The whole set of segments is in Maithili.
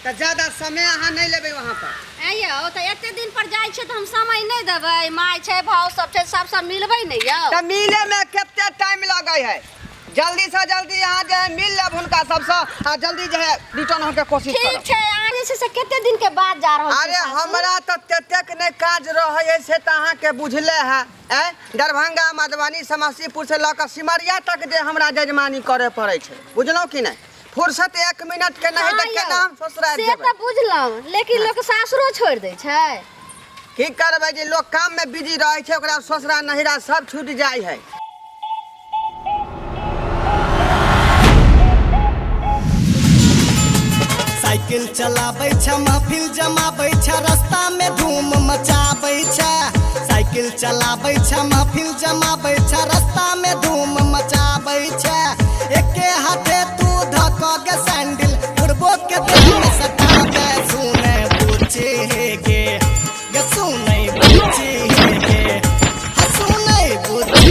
तऽ ज्यादा समय अहाँ नहि लेबै वहाँ पर। ऐं यौ, तऽ एते दिन पर जाइ छियै तऽ हम समय नहि देबै? माय छै, भाव सब छै, सबसँ मिलबै ने यौ। तऽ मिले में कते टाइम लगै है? जल्दी से जल्दी अहाँ जे है मिल लेब हुनका सबसँ आ जल्दी जे है रिटर्न होके कोशिश ठीक करब। छै। अहाँ जे छै से कते दिन के बाद जा रहल छी अरे सासुर? हमरा तऽ ततेक नहि काज रहै है से तऽ अहाँके बुझले है। ऐं दरभंगा, मधुबनी, समस्तीपुर से लऽ कऽ सिमरिया तक जे हमरा जजमानी करय पड़ै छै, बुझलहुँ कि नहि? फुर्सत एक मिनट के नहीं हाँ तऽ केना यौ, हम ससुराल से जेबै? तऽ बुझलहुँ, लेकिन लोक सासुरो छोड़ि दै छै? की करबै जे लोक काम में बिजी रहै छै ओकरा ससुरा नहिरा सब छूटि जाइ है। साइकिल चलाबै छै, महफिल जमाबै छै, रास्ता में धूम मचाबै छै। साइकिल चलाबै छै, महफिल जमाबै छै, रास्ता में धूम मचाबै छै। एके हाथे तू धक गे सैंडल, बुढ़बो के देह में सटाबे। सुने बुच्ची गे, गे सुने बुच्ची गे, हा सुने बुच्ची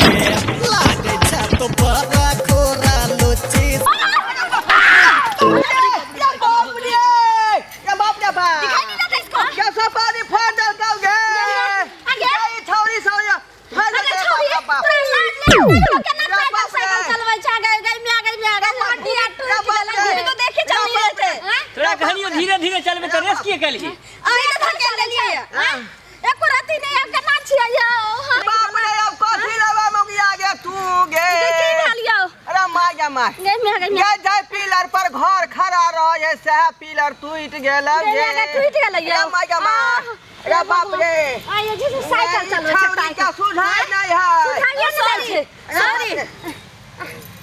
गे, लागै छै तो बड़ा खोरा लुच्ची। या बाप रे, या बाप रे बाप, दिखाई नहीं देता इसको। क्या सपारी फाड़ देलकौ गे? आगे। ई छौरी छौरी फाड़ अरे देलकै। छौरी, बाप रे बाप। तोरा लाज नहि होइ छौ? केना या साइकिल बाप रे। साइकिल चलबै छै? गई गई म्या गई म्या गई, हड्डी आर टूटि या बाप गेलै। रे। हम तो देखे या चलली बाप रे। रहै। आँय? तोरा कहलियो धीरे धीरे चलबे तऽ रेस किए केलही? अरे तऽ धकेल देलियै। आँय? एको रत्ती नहि आब केना छियै यौ? हाँ। बाप रे, अब कथी लेबै मौगिया गे तू गे? की भेल यौ? अरे माय गे my. गई म्या गई म्या। गे जाय पिलर पर घर खड़ा रहे है सएह पिलर टूटि गेल। गई म्या गई, टूटि गेलै यौ। अरे माय गे my. आह, अरे बाप रे। आइ जे छै साइकिल चलबै छै। छौरी के सुझाय नहि है। सुझाइए नहि दै छै। सॉरी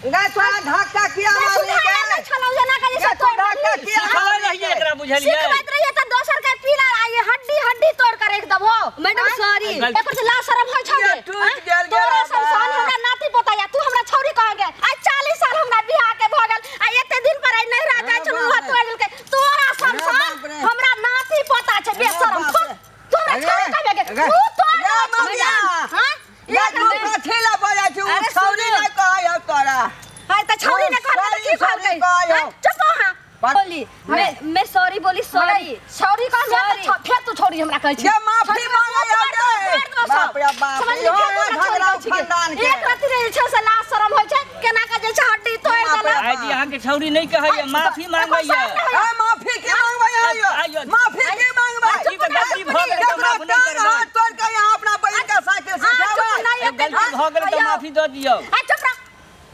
गे, तोरा धक्का किया मारली सुझाइए गे? नहि छलौ जेना कऽ जे गे, से तू तोड़ि धक्का देलही। किया सिखबै मारली रहियै गे? एकरा, बुझलियै? सिखबैत रहियै तऽ दोसर के पिलर आइ हड्डी हड्डी तोड़ के राखि देबो। Madam sorry. एकर से लाज शरम होइ छौ गे? टूटि गेल गे। तोरा बाबा। सब साल हमरा नाती पोता या तू हमरा छौरी कह गे। आइ 40 साल हमरा बियाह के भऽ गेल, आ एते दिन पर आइ नैहरा जाइ छलहुँ, बाप रे। तोड़ि देलकै। तोरा सब अरे साल बाप रे। हमरा नाती पोता छै। बेशरम, बाप थुक। रे। तू हमरा अरे, छौरी कहबे गे? अरे, तू तोड़ गे देलक ममिया। हां? गे, तू कथी लए बजै छी? ओ अरे छौरी सुनू। नहि कहै हौ तोरा। हाय तऽ छौरी ने कहलकै तऽ की सॉरी, कहलकै? सॉरी कहै हौ। हाँ? चुप हो अहाँ। बोली मैं सॉरी बोली, सॉरी। सॉरी कह Sorry। फेर तू छोरी हमरा कहै छी। गे माफी मांगै हौ गे। बाप रे बाप, इहो झगड़ा खानदान के। एक रति रहै छै से लाज शरम होइ छै। केना के जे छै हड्डी तोड़ि बाप रे। देलक। आइ जी अहाँके छौरी नहि कहैया, माफी मांगैया। ए, माफी की मांगबै आइयो। आइयो? माफी की मांगबै? ई तऽ गलती भऽ गेल तऽ केकरो माफ नहि टांग करबै? हाथ तोड़ के यहाँ अपना बहिन के साइकिल आ, चुप सिखेबै? नहि एते। गलती भऽ गेल तऽ माफी दऽ दियौ। आ चुप रह।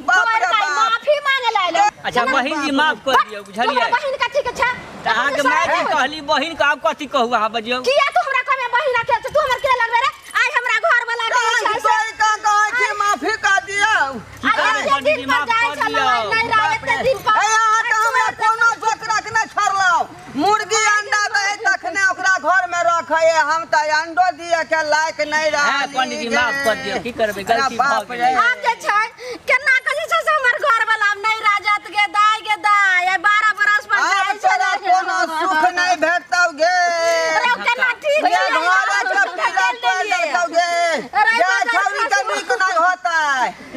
बाप रे तोड़ के बाप। माफी मांगे ला एलै। अच्छा बहिन जी, माफ कर दियौ, तू बुझलियै? हमरा बहिन कथी के छै? तऽ अहाँके माय जी कहली बहिन के, आब कथी कहू अहाँ बजियौ? किया तू हमरा कहमे बहिन के? तू हमर के लगबे रे? आइ हमरा घर वाला के टांग छै से तोड़ के कहै छी माफी कर दियौ। की आइ करबै एते पंडीजी, दिन पर माफ जाइ कऽ छलहुँ, आइ दियौ। नहि रह एते दिन पर। ए, अहाँ तऽ हमरा कोनो जोकरक नहि छोड़लहुँ। मुर्गी अंडा दै तखने ओकरा घर में रखै, हम तऽ अंडो दिए के लायक नहीं हँ रहली। पंडीजी, माफ कर दियौ, की करबै, गलती भऽ बाप रे। गेलै। आब जे छै केना के जे छै से हमर घर वाला नहि राजत गे दाय, गे दाय, आइ 12 बरस पर आब जाइ तोरा छलै। कोनो सुख नहीं भेटतौ गे। अरे केना ठीक ये छियै? घरे के पीला तोड़ देलकौ गे। अरे ये बाजार छौरी के खसबो। नीक नहीं होतै।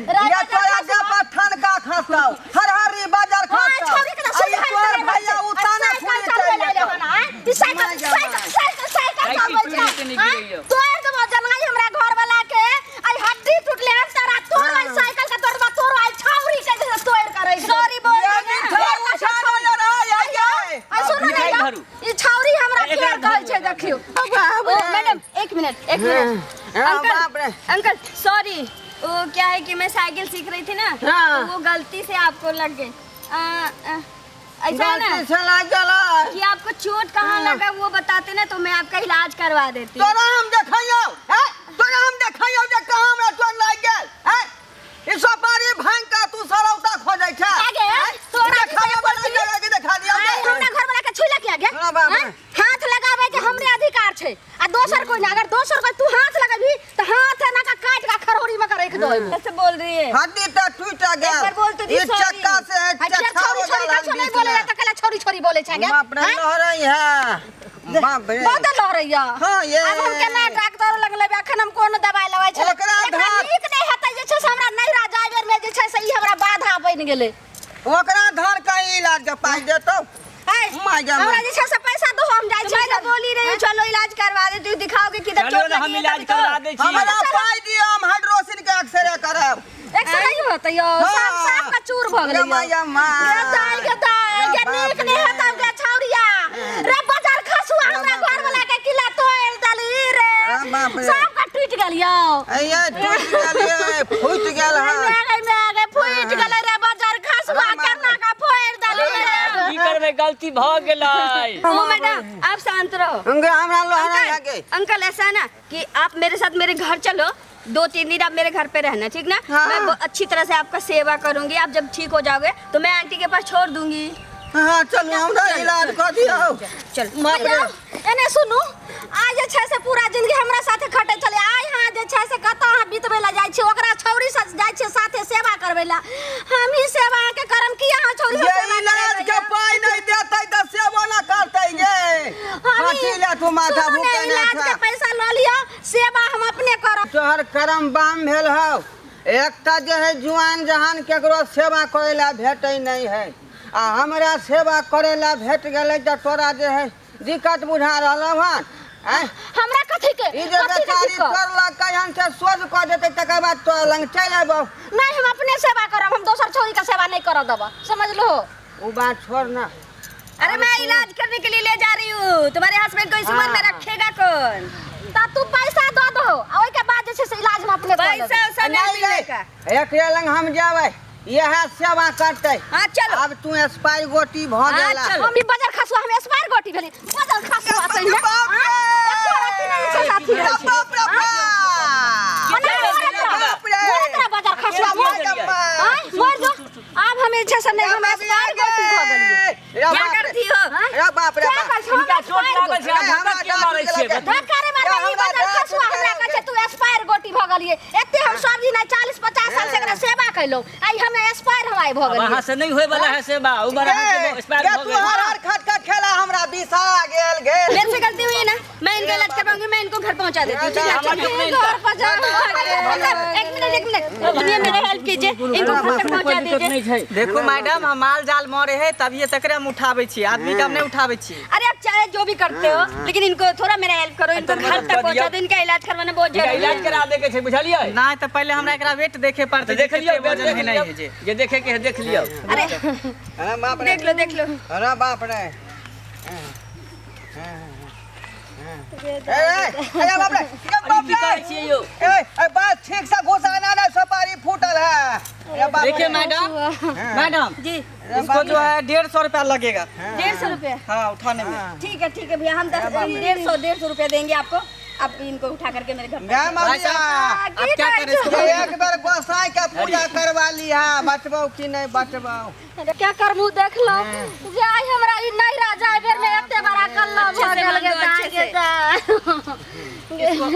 अरे ये बाजार तोरा खसबो। के पर ठनका खसतौ, हरहरी बाजार हाँ, खसतौ। छौरी के तऽ आ ई सुझाइ तोर देले भैया छै। उताना आ छुरी साइकिल चलबै चलि लए जेतौ। हन, आँय? ई cycle my cycle cycle cycle cycle चलबै टूटि छै, के नहि आँय? गिरैयौ। तोड़ि देबो जनाइ हमरा घर वाला के। आइ हड्डी टूटले हन तारा, तोड़ आइ साइकिल के तोड़बा, तोड़ आइ छौरी के जे तोड़ के राखि देबो। सॉरी बोल ये दी ना। मिठाई उछालो ये रहा है ये। आ सुनू ने मिठाई यौ, धरू। ई छौरी हमरा एकरा के कहै धरू। छै देखियौ। ओ मैडम, एक मिनट, एक मिनट। हाँ, अंकल बाप रे। अंकल सॉरी, वो क्या है कि मैं साइकिल सीख रही थी ना, हाँ। तो वो गलती से आपको लग गई। आ, आ, ऐसा है ना गलती से लग गेलै। कि आपको चोट कहाँ लगा वो बताते ना तो मैं आपका इलाज करवा देती। तोरा हम देखैयौ, हैं? तोरा हम देखैयौ जे कहाँ हमरा चोट लागि गेल, हैं? ई सुपारी भांग के तू सरौता खोजै छै। आगे, हैं? तोरा देखाइयो बला जगह के देखा दियौ आइ गे। हमरा घर वाला के छुलक या गे? हाँ, बाप रे। आँय? हाथ लगाबै के हमरे अधिकार छै आ दोसर कोइ नहि। अगर दोसर कोइ तू हाथ लगेबही तऽ हाथ एना के काटि के खरहोरी में के राखि दो। कैसे बोल रही है? हड्डी तऽ टूटि गेल। एक बार बोल तो दी ई सॉरी। चक्का से आ फेर चक्का छौरी हो छौरी गेल कछो नहि बीच बोले में। तऽ कला छौरी छौरी बोले छै गे? बाप रे, आँय? लहरै है। बाप रे। बहुत लहरैया। हाँ, ये। आब हम केना डॉक्टर लग लेबै? अखन हम कोन दवाइ लेबै छलै? ओकरा एकरा धार- नीक नहि हेतै जे छै से हमरा नैहरा जाय बेर में जे छै से ई हमरा बाधा बनि गेलै। ओकरा धर के इलाज के पाइ देतौ। है My गे हमरा my. जे छै से पैसा दो, हम जाइ तो छी। मैं तो बोल ही रही हूँ, चलो इलाज करवा देती हूँ, दिखाओगे किधर चलियो चोट ने, हम लगी है इलाज तभी तो। करवा दै छी। हमरा पाइ दिअ, हम हाइड्रोसिन के एक्सरे करब। एक्सरे होतै यौ? हाँ। साफ साफ का चूर भऽ गेलै गे माय मा। गे दाइ, गे दाइ, गे। रे बाप नीक नहि रे। हेतौ गे छौरिया रे। बाजार खसुआ हमरा बाप घर वाला के किला तोड़ देली रे। रे बाप रे। सब का टूटि गेल यौ। अये, टूटि गेल ये, फूटि गेल गे हन। गे गे, फूटि गेलै रे। बाजार खसुआ रे बाप केना का फोड़ि देली रे। की करबै, गलती भऽ गेलै। ओ मैडम, आप शांत रहो। गे, हमरा लोहरा अंकल, लगे। अंकल, ऐसा है ना कि आप मेरे साथ मेरे घर चलो, 2-3 दिन आप मेरे घर पे रहना, ठीक ना? हाँ। मैं अच्छी तरह से आपका सेवा करूंगी। आप जब ठीक हो जाओगे तो मैं आंटी के पास छोड़ दूंगी। हाँ, चलू, हमरा इलाज कऽ दियौ। चलो। बाप रे। एने सुनू, आइ जे छै से पूरा जिंदगी हमरा साथे खटै छलै। आइ अहाँ जे छै से कतऽ अहाँ बितबै लए जाइ छी? ओकरा छौरी से जाइ छियै साथे सेवा करबै लए। हम ही सेवा अहाँके करम की अहाँ छौरी से ये सेवा इलाज करेबै? के पाइ नहि देतै तऽ सेवो न करतै गे। हम ही- कथी ले तू माथा सुनू ने, भूकेने इलाज के छह? पैसा लऽ लिअ, सेवा हम अपने करब। तोहर करम बाम भेल हौ। एकटा जे है जुआन जहान केकरो सेवा करै लए भेटै नहि है, आ हमरा सेवा करै लए भेट गेलै तऽ तोरा जे है दिक्कत बुझा रहलौ हन, आँय? हमरा कथी के ई जे कथी के बेचारी दिक्कत? तोड़लकै हन से सोझ कऽ देतै, तकर बाद तोरा लग चलि अयबौ। नहि, हम अपने सेवा करब, हम दोसर छौरी के सेवा नहि करऽ देब, समझ लो। ओ बात छोड़ ना। अरे, मैं इलाज करने के लिए ले जा रही हूँ तुम्हारे हस्बैंड को। इस उम्र में हाँ। रखेगा कौन? तऽ तू पैसा दऽ दहो आ ओहिके बाद जे छै से इलाज हम अपने कऽ लेबै। पैसा वैसा नहीं नहीं मिलेगा। एकरे लग हम जेबै, इएह सेवा करतै। हाँ, चलो। आब तू स्पाई गोटी भऽ हाँ, गेला। चलो। हम ई बजर खसुआ, हम स्पायर गोटी भेली बजर खसुआ सही है। बाप रे! एको रत्ती नहि छै साथी रहै छै। बाप रे बाप! मने मरत रह, बाप रे! मरत रह बजर खसुआ, मर। आँय, मर जो। आब हम जे छै से नहि, हम स्पायर गोटी भऽ गेलियै। क्या करती हो? रे बाप रे क्या बाप! करै छै? हम हिनका चोट स्पायर लागल गोटी। छै, आब धक्का किया मारै छियै? बताउ। धक्का रे मारबै, ई बजर खसुआ हमरा कहै छै तू स्पायर गोटी भऽ गेलियै। एते हम सब दिन 40-50 साल से एकरा सेवा केलहुँ, आइ हम स्पायर हवाई भऽ अब गेलियै। अहाँ से नहीं होय वाला है सेवा, उमर अहाँके एक्सपायर गे, भऽ तू गेल। हर हर खट खट खेला, हमरा बिसा गेल गेल। मेरे से गलती हुई है ना, मैं इनका इलाज करवाऊंगी, मैं इनको घर पहुंचा देती हूँ, ठीक है? हमर दुख नहीं। घर पर जा। एक मिनट, एक मिनट, सुनिए, मेरा हेल्प कीजिए, इनको घर तक पहुंचा कोई दिक्कत दीजिए। नहीं छै। देखू मैडम, हम माल जाल मरे है तभिए तकरे हम उठाबै छी, आदमी के हम नहीं उठाबै छी। अरे, आप चाहे जो भी करते हो, लेकिन इनको थोड़ा मेरा हेल्प करो, इनको घर तक पहुंचा दो, इनका इलाज करवाना बहुत हिनका जरूरी इलाज है। करा दे के छै, बुझलियै? नहीं तऽ पहिले हमरा एकरा वेट देखे पड़तै। तऽ देख लियौ, कते देख वजन है, लियौ। नहीं है जे। जे देखे के है देख लियौ। अरे। अरे बाप रे! देख लो, देख लो। अरे बाप रे! ए, अरे बाप रे, ए बाप की करै रे! छियै यौ? ए ए, बस ठीक से घुसाना नहीं, सुपारी फूटल है। अरे बाप रे! देखिए मैडम, मैडम जी। इसको जो है 150 रुपया लगेगा। 150 रुपया? हाँ, उठाने में। ठीक है, ठीक है भैया, हम 10 150, 150 रुपया देंगे आपको, आप इनको उठा करके मेरे घर गे भाई ममिया, साहब, आप क्या करें इसको? ये एक बार गोसाई के पूजा करवा लिहा, बचबौ कि नहीं बचबौ। क्या करमू, देख लो जे आइ हमरा ई नैरा जाय बेर में एते बड़ा कल्ला अच्छे भऽ से गेल। गे मांगो, दाइ अच्छे गे से। दाइ,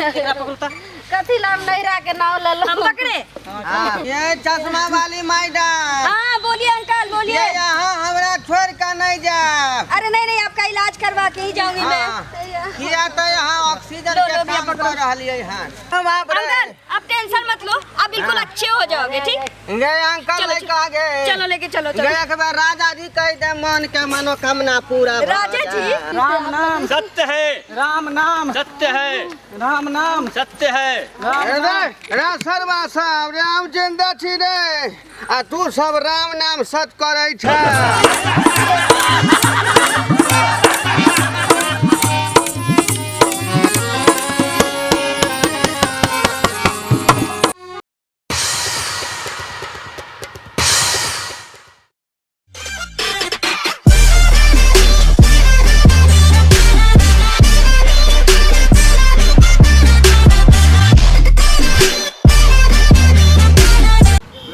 एकरा पकड़ता। कथी लाम नैरा के नाव लेलहुँ? हम पकड़े? हाँ, ये चश्मा वाली मैडम। हाँ, बोलिए अंकल, बोलिए। ये यहाँ हमरा छोड़ के नहीं जाए। अरे नहीं नहीं, आपका इलाज करवा के ही जाऊंगी मैं। हाँ, किया तो यहाँ ऑक्सीजन लो, के लो, भैया, काम पकड़ो। कर रहलियै हन। बाप रे! अंकल, आप टेंशन मत लो, आप बिल्कुल अच्छे हो जाओगे, ठीक? गे अंकल, चलो, नहीं चलो। कह गे। चलो, लेके चलो। गे, चलो। एक बार राजा जी कह दे, मन के मनोकामना पूरा भऽ राजा जी? जाए। राम नाम सत्य है। राम नाम सत्य है। राम नाम सत्य है। राम रे नाम। रे सरवा साहब, राम जिंदा छी रे, आ तू सब राम नाम सत करै छ।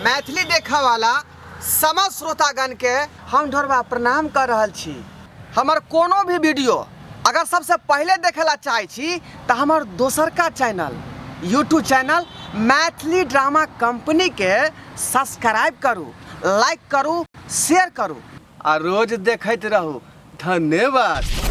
मैथिली देखऽ वाला समस्त श्रोतागण के हम ढोरबा प्रणाम कर रहल छी। हमर कोनो भी वीडियो अगर सबसे पहिले देखे ला चाहै छी तऽ हमर दोसरका channel, YouTube channel Maithili drama company के सब्सक्राइब करू, लाइक करू, शेयर करू आ रोज देखैत रहू। धन्यवाद।